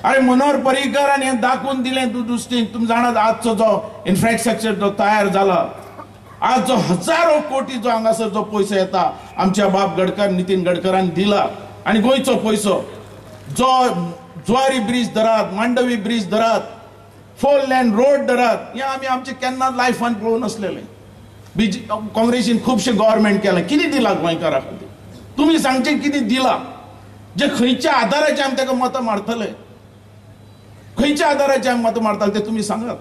अरे मनोहर पर्रीकरान हें दाखोवन दिलें दुस्तीन. तुमी जाणात आजचो जो इन्फ्रास्ट्रक्चर जो तयार जाला, आज जो हजारो कोटी जो हांगासर जो पयसो येता आमच्या बाब गडकर नितीन गडकरान दिला. आनी गोंयचो पयसो जो जुवारी ब्रिज धरात, मांडवी ब्रिज धरात, 4 लेन रोड धरात, हें आमी आमचे केन्ना लायफान पळोवं नासलेलें. बीजे काँग्रेसीन खुबशें गव्हर्मेंट केलें, कितें दिलां गोंयकारां खातीर? तुमी सांगचें कितें दिलां जे खंयच्या आदाराचेर आमी ताका मतां मारतले, खंयच्या आदाराचेर आमी मतां मारतले ते तुमी सांगात.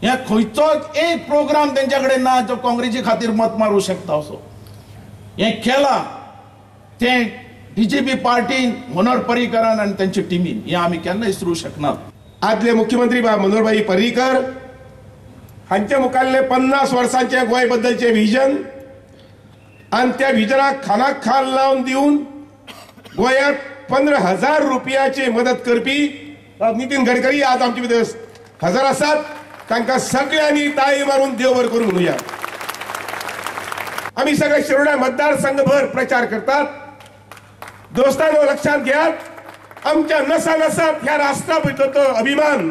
ह्या खंयचोच एक प्रोग्राम तेंच्या कडेन ना जो काँग्रेसी खातीर मत मारूं शकता असो. हें केलां तें बीजेपी पार्टीन, मनोहर पर्रीकरान आनी तेंच्या टिमीन, हें आमी केन्ना विसरूं शकनात. आदले मुख्यमंत्री मनोहरभाई पर्रीकर हांचे मुखाल्ले 50 वर्सांचे गोंय बद्दलचे विजन आनी त्या विजनाक खानाक खाल लावन दिवन गोंयांत 15,000 रुपयाची मदत करपी नितीन गडकरी आज आमचे भितर हजर आसात. तांकां सगळ्यांनी ताळी मारून देवभर करून म्हणुया. आमी सगळे शिरोडा मतदारसंघभर प्रचार करतात. दोस्तांनो, लक्षात घेयात, आमच्या नसा नसात ह्या राष्ट्रा बद्दलचो अभिमान,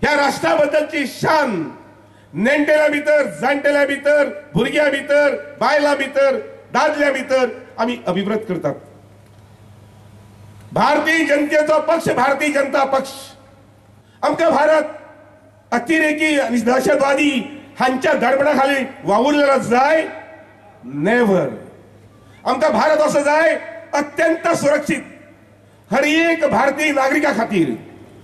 ह्या राष्ट्रा बद्दलची शान नेणटेल्या भितर, जाणटेल्या भितर, भुरग्यां भितर, बायलां भितर, दादल्या भितर आमी अभिव्रत करतात. भारतीय जनतेचो पक्ष भारतीय जनता पक्ष. आमकां भारत अतिरेकी आनी दहशतवादी हांच्या दडपणा खाली वावुरलेलो जाय? नेव्हर. आमकां भारत असो जाय अत्यंत सुरक्षित हर एक भारतीय नागरिका खातीर.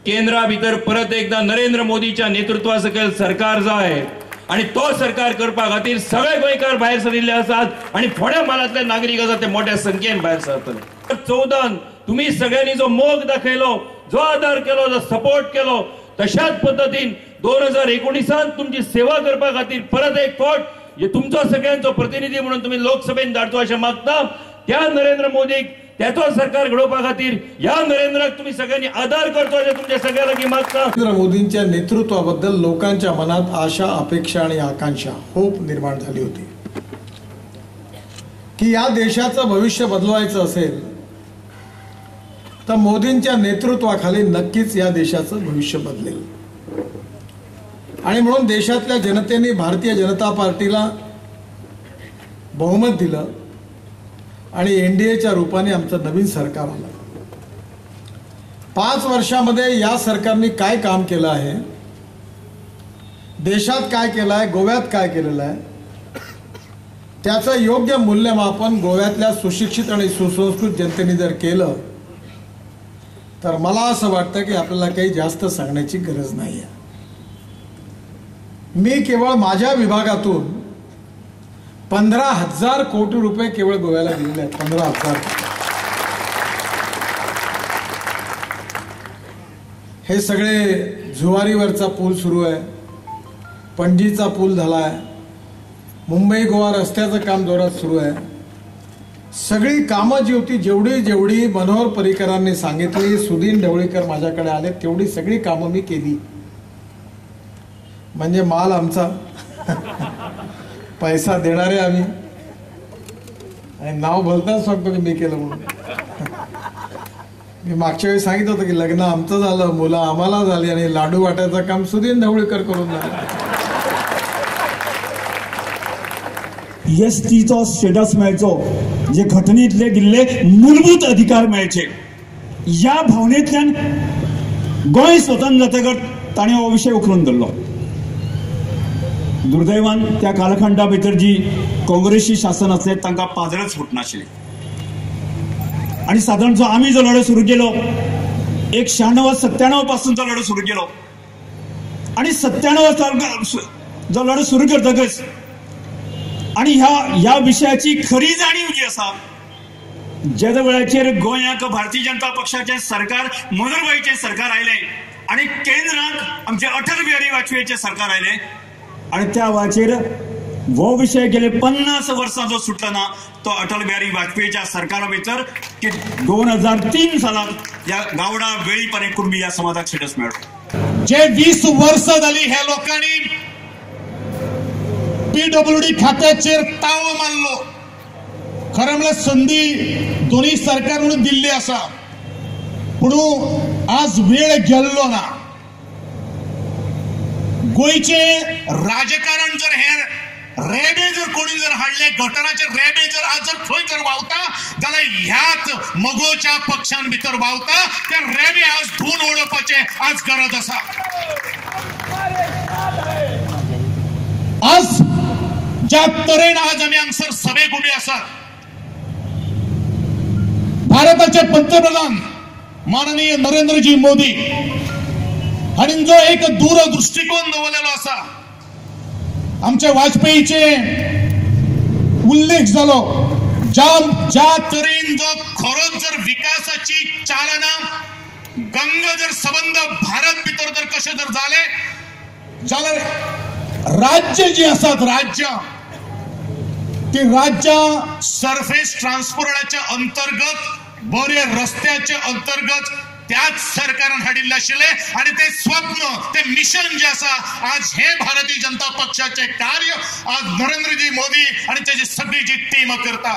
केंद्रा भितर परत एकदा नरेंद्र मोदीच्या नेतृत्वा सकयल सरकार जाय आणि तो सरकार करपा खातीर सगळे गोंयकार भायर सरिल्ले आसात आणि थोड्या म्हालांतले नागरीक आसात ते मोठ्या संख्येन भायर सरतले. 14 तुम्ही सगळ्यांनी जो मोग दाखयलो, जो आदार केलो, जो सपोर्ट केलो, तशाच पद्दतीन 2019 तुमची सेवा करपा खातीर परत एक फावट तुमचो सगळ्यांचो प्रतिनिधी म्हणून तुम्ही लोकसभेन धाडचो अशें मागता. त्या नरेंद्र मोदीक त्याचो सरकार घडोवपा खातीर ह्या नरेंद्राक तुम्ही सगळ्यांनी आदार करचो अशें तुमच्या सगळ्या लागीं मागता. नरेंद्र मोदींच्या नेतृत्वाबद्दल लोकांच्या मनात आशा, अपेक्षा आणि आकांक्षा, होप निर्माण झाली होती की या देशाचं भविष्य बदलवायचं असेल तर मोदींच्या नेतृत्वाखाली नक्कीच या देशाचं भविष्य बदलेल. आणि म्हणून देशातल्या जनतेने भारतीय जनता पार्टीला बहुमत दिलं आणि एनडीएच्या रूपाने आमचं नवीन सरकार आलं. 5 वर्षामध्ये या सरकारने काय काम केलं आहे, देशात काय केलं आहे, गोव्यात काय केलेलं आहे, त्याचं योग्य मूल्यमापन गोव्यातल्या सुशिक्षित आणि सुसंस्कृत जनतेने जर केलं तर मला असं वाटतं की आपल्याला काही जास्त सांगण्याची गरज नाही आहे. मी केवळ माझ्या विभागातून 15,000 कोटी रुपये केवळ गोव्याला दिलेले आहेत. 15,000. हे सगळे जुवारीवरचा पूल सुरू आहे, पणजीचा पूल झाला आहे, मुंबई गोवा रस्त्याचं काम जोरात सुरू आहे. सगळी कामं जी होती, जेवढी जेवढी मनोहर पर्रीकरांनी सांगितली, सुदीन ढवळीकर माझ्याकडे आले, तेवढी सगळी कामं मी केली. म्हणजे माल आमचा, पैसा देणारे आम्ही, आणि नाव भलताच सांगतो की मी केलं म्हणून. मी मागच्या वेळी सांगितलं होतं की लग्न आमचं झालं, मुलं आम्हाला झाली आणि लाडू वाटायचं काम सुदीन ढवळीकर करून झालं. एस टीचो स्टेटस मेळचो, जे घटनेंतले दिल्ले मूलभूत अधिकार मेळचे, ह्या भावनेंतल्यान गोंय स्वतंत्र जातकच ताणें हो विशय उखलून धरलो. दुर्दैवान त्या कालखंडा भितर जी काँग्रेसी शासन आसलें तांकां पाजरच फुटनाशिल्लें आनी सादारण जो आमी जो लढो सुरू केलो 96 97 पासून जो लढो सुरू केलो आनी 97 जो लढो सुरू करतकच आनी ह्या विशयाची खरी जाणीव जी आसा, ज्या वेळाचेर गोंयाक भारतीय जनता पक्षाचें सरकार, मनोहरभाईचें सरकार आयलें आनी केंद्राक आमचे अटल बिहारी वाजपेयीचें सरकार आयलें आनी त्या वेळाचेर हो विशय गेले 50 वर्सां जो सुटलो ना तो अटल बिहारी वाजपेयीच्या सरकारा भितर की 2003 सालांत ह्या गावडा वेळीप आनी कुणबी ह्या समाजाक स्टेटस मेळ्ळो. जे 20 वर्सां जाली ह्या लोकांनी पीडब्ल्यूडी खात्याचेर तावो मारलो. खरें म्हणल्यार संदी दोनूय सरकार म्हणून दिल्ली आसा, पूण आज वेळ गेल्लो ना. गोंयचे राजकारण जर हे रेबे जर कोणी जर हाडले, गटराचे रेबे जर आज जर खंय जर व्हांवता जाल्यार ह्याच मगोच्या पक्षान भितर व्हांवता. ते रेबे आज धुवन उडोवपाचे आज गरज आसा. आज ज्या तरेन आज आमी हांगसर सभेक उबे आसात, भारताचे पंतप्रधान माननीय नरेंद्रजी मोदी हांणी जो एक दूरदृष्टिकोन दवरलेलो आसा, आमच्या वाजपेयीचे उल्लेख जालो, ज्या तरेन जो खरोच जर विकासाची चालना गंगा जर संबंध भारत भितर जर कशें जर जालें जाल्यार राज्य जी आसात राज्य ती राज्यां सरफेस ट्रान्सपोर्टाच्या अंतर्गत बरे रस्त्याचे अंतर्गत त्याच सरकारान हाडिल्लें आशिल्लें आनी ते स्वप्न ते मिशन जे आसा आज हे भारतीय जनता पक्षाचे कार्य आज नरेंद्रजी मोदी आनी तेजी सगळी जी टीम करता.